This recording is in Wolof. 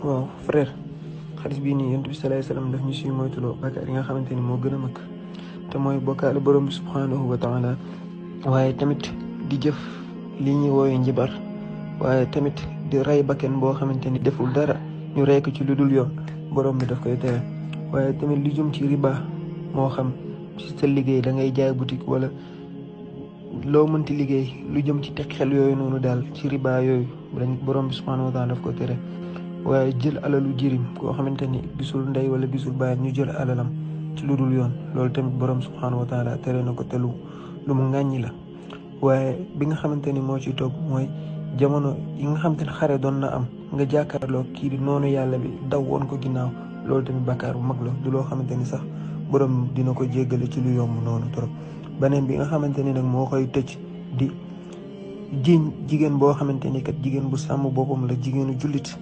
waaw frère xadis bii nii yonent bi salaay salaam daf ñu siy moytuloo bàkkaar yi nga xamante ni moo gën a mag te mooy bokkaale borom bi subhanahu wa taala waaye tamit di jëf li ñuy wooye njibar waaye tamit di rey bakken boo xamante ni deful dara ñu rey ko ci lu dul yoon borom bi daf koy tere waaye tamit lu jëm ci riba moo xam ci sa liggéey da ngay jaay boutique wala loo mënti liggéey lu jëm ci teg xel yooyu noonu daal ci riba yooyu borom bi subhanahu wa taala daf ko tere waaye jël alalu jirim koo xamante ni gisul ndey wala gisul baay ñu jël alalam ci lu dul yoon loolu tamit borom subhanahu wa taala tere na ko te lu mu ŋàññi la waaye bi nga xamante ni moo ci topp mooy jamono yi nga xamante ni xare doon na am nga jàkkaarloo kii di noonu yàlla bi daw woon ko ginnaaw loolu tamit bàkkaar bu mag la du loo xamante ni sax borom dina ko jéggale ci lu yomb noonu trop beneen bi nga xamante ni nag moo koy tëj di jiiñ jigéen boo xamante ni kat jigéen bu sàmm boppam la jigéenu jullit